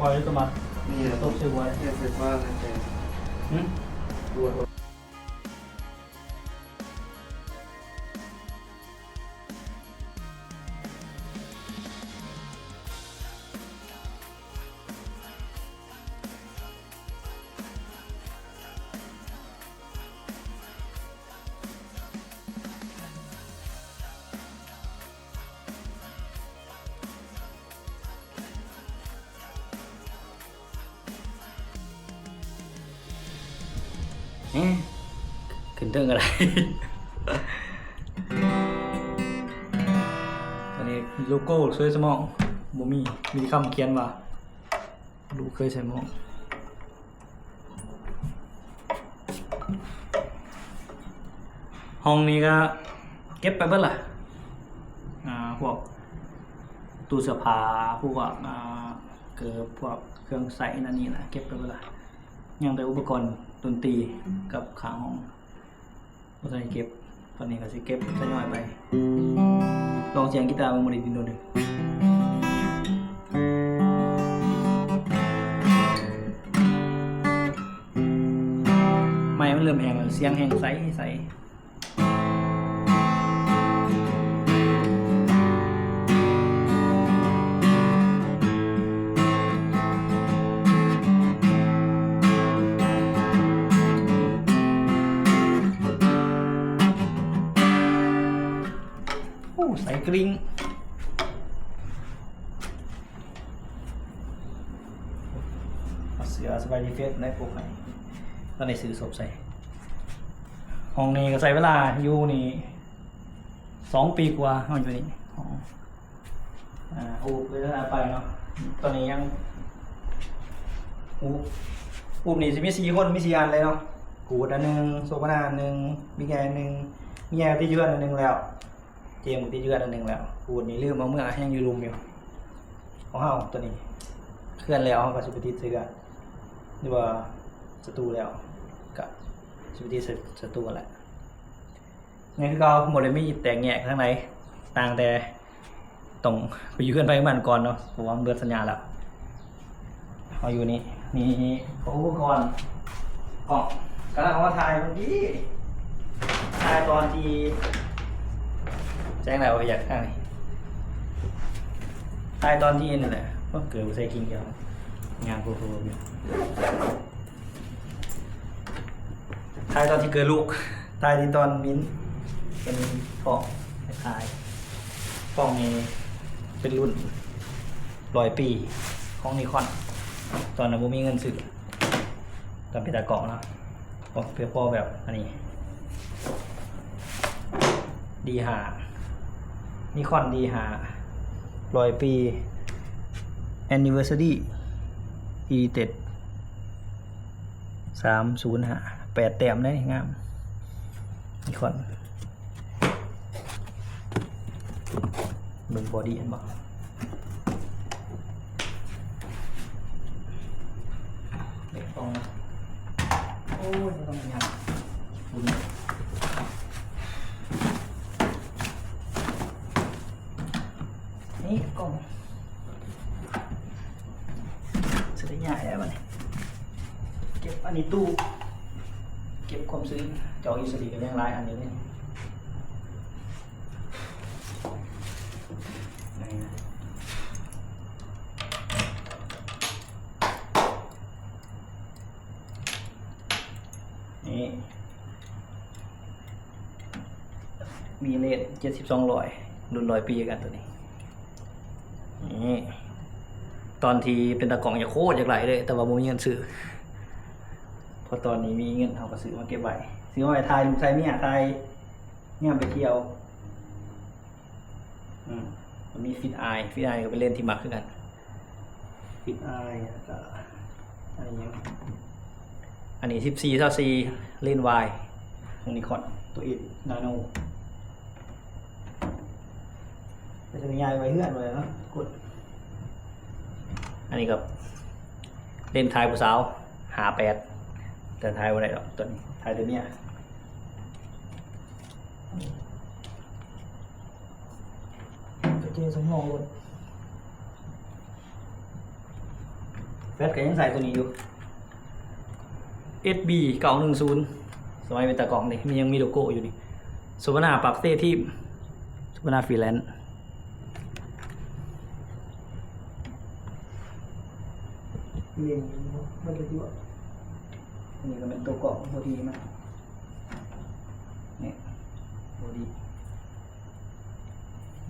ຄອຍຕົວມັດ ນີ້ຕົກໃສ່ຫົວ ເຮັດໄຟຟ້າແທ້ ຫຶ? ແໝ ຂຶ້ນເທິງກໍໄດ້ ອັນນີ້ໂລໂກ້ເຊີຍສະໝອງ ບໍ່ມີ ມີຄຳຂຽນວ່າ ລູກເຄີຍໃສ່ໝວກ. ຫ້ອງນີ້ກໍເກັບໄປເບິດລະ ອ່າ ພວກຕູ້ເສື້ອຜ້າ ພວກ ອ່າ ເກີບ ພວກເຄື່ອງໃຊ້ນັ້ນນີ້ນະ ເກັບໄປເບິດລະ ຍັງແຕ່ອຸປະກອນດົນຕີກັບຂ້າງຫ້ອງ. ບໍ່ທັນໄດ້ເກັບ ຕອນນີ້ກໍຊິເກັບທະຍອຍໄປ ລອງສຽງກີຕາເບິ່ງ ບໍ່ໄດ້ດິນໂດນເດ້ ໄມມັນເລີ່ມແຫ້ງແລ້ວ ສຽງແຫ້ງໃສໆ. ໂອ້ ໃສ່ກຣິ້ງ ເອົາເສື້ອສະບາຍດີເຟສໄດ້ປົກໃຫ້ ຕອນນີ້ຊື້ສົບໃສ່. ຫ້ອງນີ້ກໍໃຊ້ເວລາຢູ່ນີ້ສອງປີກວ່າ ເຮົາຢູ່ນີ້ ຫ້ອງ ອ່າ ອູບເລີຍໄປເນາະ ຕອນນີ້ຍັງ ອູບ ອູບນີ້ຊິມີສີ່ຄົນ ມີສີ່ອັນເລີຍເນາະ ກູດອັນໜຶ່ງ ໂຊບານາອັນໜຶ່ງ ບິກແອອັນໜຶ່ງ ບິກແອຕິດຢູ່ເຮືອນອັນໜຶ່ງແລ້ວ ເຈມກໍຕິດຢູ່ເຮືອນອັນໜຶ່ງແລ້ວ ກູດນີ້ລືມເອົາເມືອ ຍັງຢູ່ລຸ່ມຢູ່ ຂອງເຮົາຕົວນີ້ ເຄື່ອນແລ້ວເຮົາກໍຊິໄປຕິດໃສ່ເຮືອນ ຫຼືວ່າສະຕູແລ້ວກໍຊິໄປຕິດໃສ່ສະຕູຫັ້ນແຫຼະ. ຍັງຄືເກົ່າ ບໍ່ໄດ້ມີແຕກແຍກທາງໃດ ຕ່າງແຕ່ຕ້ອງໄປຢູ່ເຮືອນໃຜເຮືອນມັນກ່ອນເນາະ ເພາະວ່າມັນເບິດສັນຍາແລ້ວ. ເຮົາຢູ່ນີ້ ນີ້ ນີ້ ອຸປະກອນກ້ອງ ກຳລັງເອົາມາຖ່າຍເມື່ອກີ້ ຖ່າຍຕອນທີ່ ແຈ້ງໄດ້ບໍ່ ຢາກຖ່າຍ ຖ່າຍຕອນທີ່ນັ້ນແຫຼະ ໂອ້ ເກີບໃສ່ກິນແກ້ວ ຍ່າງໂພດໆຢູ່. ຖ່າຍຕອນທີ່ເກີດລູກ ຖ່າຍທີ່ຕອນມິນ ເປັນກ້ອງ ຖ່າຍ ກ້ອງນີ້ເປັນລຸ້ນຮ້ອຍປີຂອງນິຄອນ ຕອນນັ້ນບໍ່ມີເງິນຊື້ ຕອນເປັນຕາກ້ອງເນາະ ເພາະ ເພາະແບບອັນນີ້ ດີຫ້າ ນິຄອນດີຫ້າ ຮ້ອຍປີ ແອນນິເວີເຊີຣີ ອີດິເຕັດ ສາມສູນຫ້າ ແປດແຕ້ມເດ້ ງາມ ນິຄອນ ເບິ່ງບໍດີ້ເຫັນບໍ່ ເຫຼັກຟອງນະ ໂອ້ຍ ບໍ່ຕ້ອງຍາກ ນີ້ກ້ອງ ຊິໄດ້ຍ້າຍແລ້ວບັດນີ້ ເກັບອັນນີ້ຕູ້ ເກັບຄວາມຊື້ນ ຈອກອິດສະລີກໍຍັງຫຼາຍອັນຢູ່ເດ້ ນີ້ ມີເລດເຈັດສິບສອງຮ້ອຍ ລຸ້ນຮ້ອຍປີຄືກັນໂຕນີ້ ນີ້ ຕອນທີ່ເປັນຕາກ້ອງຢາກໂຄດຢາກໄດ້ເລີຍ ແຕ່ວ່າບໍ່ມີເງິນຊື້ ເພາະຕອນນີ້ມີເງິນເຮົາກໍຊື້ມາເກັບໄວ້ ຊື້ມາໄວ້ຖ່າຍລູກຖ່າຍເມຍ ຖ່າຍຍາມໄປທ່ຽວ ອືມ ມັນມີຟິດອາຍ ຟິດອາຍກໍເປັນເລນທີ່ມັກຄືກັນ ອາຍ ແລ້ວກໍອັນນີ້ຫຍັງ ອັນນີ້ສິບສີ່ຊາວສີ່ ເລນວາຍ ຂອງນິຄອນ ຕົວເອດນາໂນ ແຕ່ຕົວນີ້ຍ້າຍໄວ້ເຮືອນໄວ້ແລ້ວເນາະ ກົດ ອັນນີ້ກໍເລນຖ່າຍຜູ້ສາວ ຫ້າແປດ ແຕ່ຖ່າຍບໍ່ໄດ້ດອກ ຕົວນີ້ຖ່າຍແຕ່ເມຍ. ໂອເຄ ສຳຮອງລົດ ແຟດກໍຍັງໃສ່ຕົວນີ້ຢູ່ ເອສບີ ເກົ້າໜຶ່ງສູນ ສະໄໝເປັນຕາກ້ອງນີ້ ມີ ຍັງມີໂລໂກ້ຢູ່ນີ້ ສຸວັນນາ ປາກເຊ ທີມ ສຸວັນນາ ຟຣີແລນ ນີ້ກໍແມ່ນຕົວກອງ ພໍດີມັນ ນີ້ ໂອດີ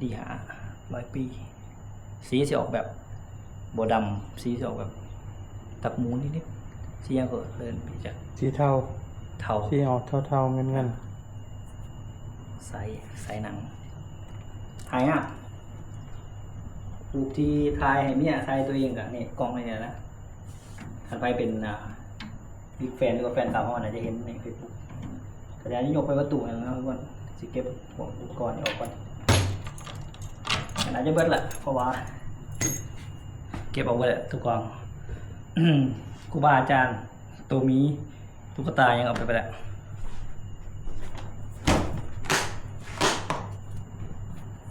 ດີຫ້າ ຮ້ອຍປີ ສີຊິອອກແບບບໍ່ດຳ ສີຊິອອກແບບຕັບໝູນິດໆ ສີຫຍັງກໍເອີ້ນ ພີ່ຈັກ ສີເທົາ ເທົາ ສີອອກເທົາໆ ເງິນໆ ໃສ ໃສໜັງ ຫາຍາກ ຮູບທີ່ຖ່າຍໃຫ້ເມຍ ຖ່າຍຕົວເອງກະນີ້ ກ້ອງໃນນີ້ນະ ຄັນໃຜເປັນ ອ່າ ບິກແຟນ ຫຼືວ່າແຟນສາວເຮົາອາດຈະເຫັນໃນເຟສບຸກ ກະດຽວຍົກໄປປະຕູຫັ້ນນະທຸກຄົນ ຊິເກັບພວກອຸປະກອນອອກກ່ອນ ມັນອາດຈະເບິດລະ ເພາະວ່າເກັບອອກເບິດລະ ທຸກກອງ ຄູບາອາຈານ ໂຕໝີ ຕຸກກະຕາຫຍັງເອົາໄປເບິດລະ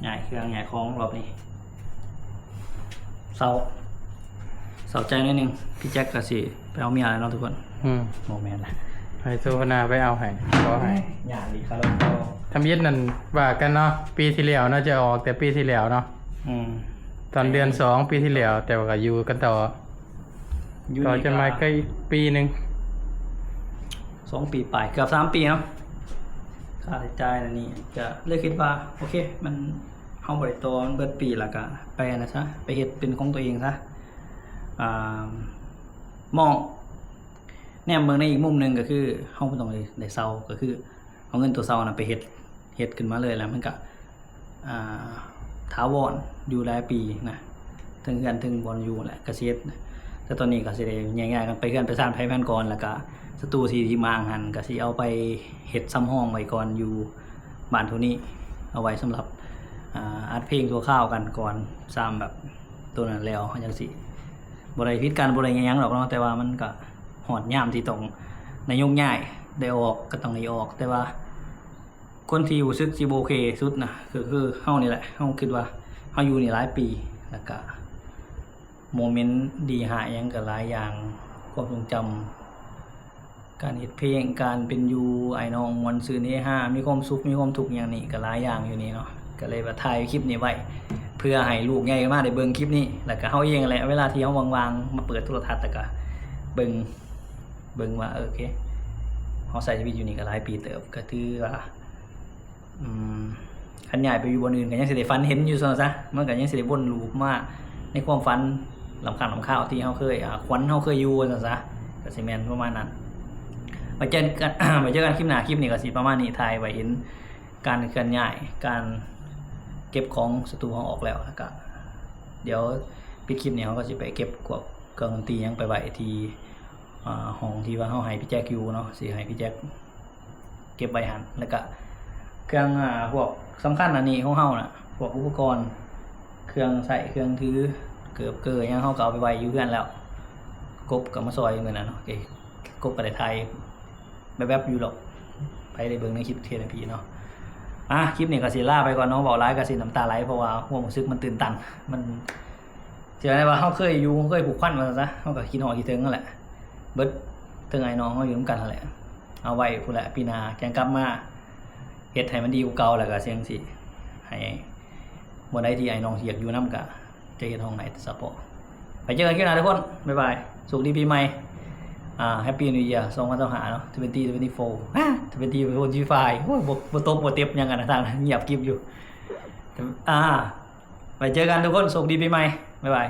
ຍ້າຍເຄື່ອງຍ້າຍຂອງລອບນີ້ ເສົ້າ ເສົ້າໃຈໜ້ອຍໜຶ່ງ ພີ່ແຈັກກໍຊິໄປເອົາເມຍແລ້ວເນາະທຸກຄົນ ອືມ ບໍ່ແມ່ນລະ ໃຫ້ໂຊຫະນາໄປເອົາໃຫ້ ຂໍໃຫ້ ຍາກອີກ ຄາລົງ ທຳອິດນັ້ນວ່າກັນເນາະ ປີທີ່ແລ້ວເນາະ ຈະອອກແຕ່ປີທີ່ແລ້ວເນາະ ອືມ ຕອນເດືອນສອງປີທີ່ແລ້ວ ແຕ່ວ່າກໍຢູ່ກັນຕໍ່ ຢູ່ ກໍຈະມາໃກ້ອີກປີໜຶ່ງ ສອງປີປາຍ ເກືອບສາມປີເນາະ ຄ່າໃຊ້ຈ່າຍອັນນີ້ ກໍເລີຍຄິດວ່າ ໂອເຄ ມັນ ເຮົາບໍ່ໄດ້ຕໍ່ ມັນເບິດປີ ແລ້ວກໍໄປອັນນັ້ນຊະ ໄປເຮັດເປັນຂອງຕົວເອງຊະ ອ່າ ມອງ ແນມເບິ່ງໃນອີກມຸມໜຶ່ງກໍຄື ເຮົາບໍ່ຕ້ອງໄດ້ເຊົ່າ ກໍຄືເອົາເງິນຕົວເຊົ່ານັ້ນໄປເຮັດ ເຮັດຂຶ້ນມາເລີຍ ແລ້ວມັນກໍ ອ່າ ຖາວອນຢູ່ຫຼາຍປີນະ ເທິງເຮືອນເທິງບ່ອນຢູ່ແຫຼະ ກະເສດ ແຕ່ຕອນນີ້ກໍຊິໄດ້ແຍກຍ້າຍກັນໄປເຮືອນໄປຊານໃຜມັນກ່ອນ ແລ້ວກະສະຕູທີ່ ທີ່ມ້າງຫັ້ນ ກະຊິເອົາໄປເຮັດສຳຮອງໄວ້ກ່ອນຢູ່ບ້ານໂທນີ້ ເອົາໄວ້ສຳລັບ ອ່າ ອັດເພງຊົ່ວຄາວກັນກ່ອນ ຊາມແບບໂຕນັ້ນແລ້ວ ເຮົາຈັ່ງຊິບໍ່ໄດ້ຜິດກັນ ບໍ່ໄດ້ຫຍັງດອກເນາະ ແຕ່ວ່າມັນກະຮອດຍາມທີ່ຕ້ອງໄດ້ໂຍກຍ້າຍ ໄດ້ອອກ ກໍຕ້ອງໄດ້ອອກ ແຕ່ວ່າ ຄົນທີ່ຮູ້ສຶກຊິບໍ່ໂອເຄສຸດນະ ກໍຄືເຮົານີ້ແຫຼະ ເຮົາຄິດວ່າເຮົາຢູ່ນີ້ຫຼາຍປີ ແລ້ວກະໂມເມັນດີຮ້າຍຫຍັງກໍຫຼາຍຢ່າງ ຄວາມຊົງຈຳ ການເຮັດເພງ ການເປັນຢູ່ ອ້າຍນ້ອງມ່ວນຊື່ນເຮຮາ ມີຄວາມສຸກ ມີຄວາມທຸກຫຍັງນີ້ກໍຫຼາຍຢ່າງຢູ່ນີ້ເນາະ ກໍເລີຍວ່າຖ່າຍຄລິບນີ້ໄວ້ ເພື່ອໃຫ້ລູກໃຫຍ່ມາໄດ້ເບິ່ງຄລິບນີ້ ແລ້ວກະເຮົາເອງແຫຼະ ເວລາທີ່ເຮົາວ່າງໆ ມາເປີດໂທລະທັດ ແລ້ວກະເບິ່ງ ເບິ່ງວ່າ ເອີ ໂອເຄ ເຮົາໃຊ້ຊີວິດຢູ່ນີ້ກໍຫຼາຍປີເຕີບ ກໍຖືວ່າ ອືມ ຄັນຍ້າຍໄປຢູ່ບ່ອນອື່ນກໍຍັງຊິໄດ້ຝັນເຫັນຢູ່ຊັ້ນຊະ ມັນກໍຍັງຊິໄດ້ວົນລູບມາໃນຄວາມຝັນລຳຄານລຳຄາວທີ່ເຮົາເຄີຍ ອາ ຂວັນເຮົາເຄີຍຢູ່ຊັ້ນຊະ ກໍຊິແມ່ນປະມານນັ້ນ. ໄວ້ເຈີກັນ ໄວ້ເຈີກັນຄລິບໜ້າ ຄລິບນີ້ກໍຊິປະມານນີ້ ຖ່າຍໄວ້ເຫັນການເຄື່ອນຍ້າຍ ການເກັບຂອງສະຕູເຮົາອອກແລ້ວ ແລ້ວກໍດຽວປິດຄລິບນີ້ ເຮົາກໍຊິໄປເກັບພວກເຄື່ອງດົນຕີຫຍັງໄປໄວ້ທີ່ ອ່າ ຫ້ອງທີ່ວ່າເຮົາໃຫ້ພີ່ແຈັກຢູ່ເນາະ ຊິໃຫ້ພີ່ແຈັກເກັບໄວ້ຫັ້ນ ແລ້ວກະເຄື່ອງ ອ່າ ພວກສຳຄັນອັນນີ້ຂອງເຮົານະ ພວກອຸປະກອນ ເຄື່ອງໃຊ້ເຄື່ອງຖື ເກີບເກີຫຍັງ ເຮົາກໍເອົາໄປໄວ້ຢູ່ເຮືອນແລ້ວ ກົບກໍມາຊ່ອຍມື້ນັ້ນເນາະ ເອີ ກົບກໍໄດ້ຖ່າຍແວບໆຢູ່ດອກ ໃຜໄດ້ເບິ່ງໃນຄລິບ ເທນພີ ເນາະ. ອ່າ ຄລິບນີ້ກໍຊິລາໄປກ່ອນເນາະ ເວົ້າຫຼາຍກໍຊິນ້ຳຕາໄຫຼ ເພາະວ່າຄວາມຮູ້ສຶກມັນຕື່ນຕັນ ມັນ ຊິວ່າໄດ້ວ່າເຮົາເຄີຍຢູ່ ເຮົາເຄີຍຜູກພັນວ່າຊັ້ນຊະ ເຮົາກໍຄິດຮອດຄິດເຖິງຫັ້ນແຫຼະ ເບິດ ເຖິງອ້າຍນ້ອງເຮົາຢູ່ນຳກັນຫັ້ນແຫຼະ ເອົາໄວ້ພຸ້ນແຫຼະ ປີໜ້າຈັ່ງກັບມາເຮັດໃຫ້ມັນດີກວ່າເກົ່າ ແລ້ວກໍຈັ່ງຊິໃຫ້ ມື້ໃດທີ່ອ້າຍນ້ອງຊິຢາກຢູ່ນຳ ກໍຈະເຮັດຫ້ອງໃຫ້ສະເພາະ. ໄປເຈີກັນຄລິບໜ້າທຸກຄົນ ບາຍບາຍ ໂຊກດີປີໃໝ່ ອ່າ Happy New Year ສອງພັນຊາວຫ້າເນາະ twenty twenty-four ອາ twenty twenty-five ໂອ້ຍ ບໍ່ ບໍ່ຕົກບໍ່ເຕັບຫຍັງກັນນະ ທາງນັ້ນງຽບກິບຢູ່ ອ່າ ໄປເຈີກັນທຸກຄົນ ໂຊກດີປີໃໝ່ ບາຍບາຍ.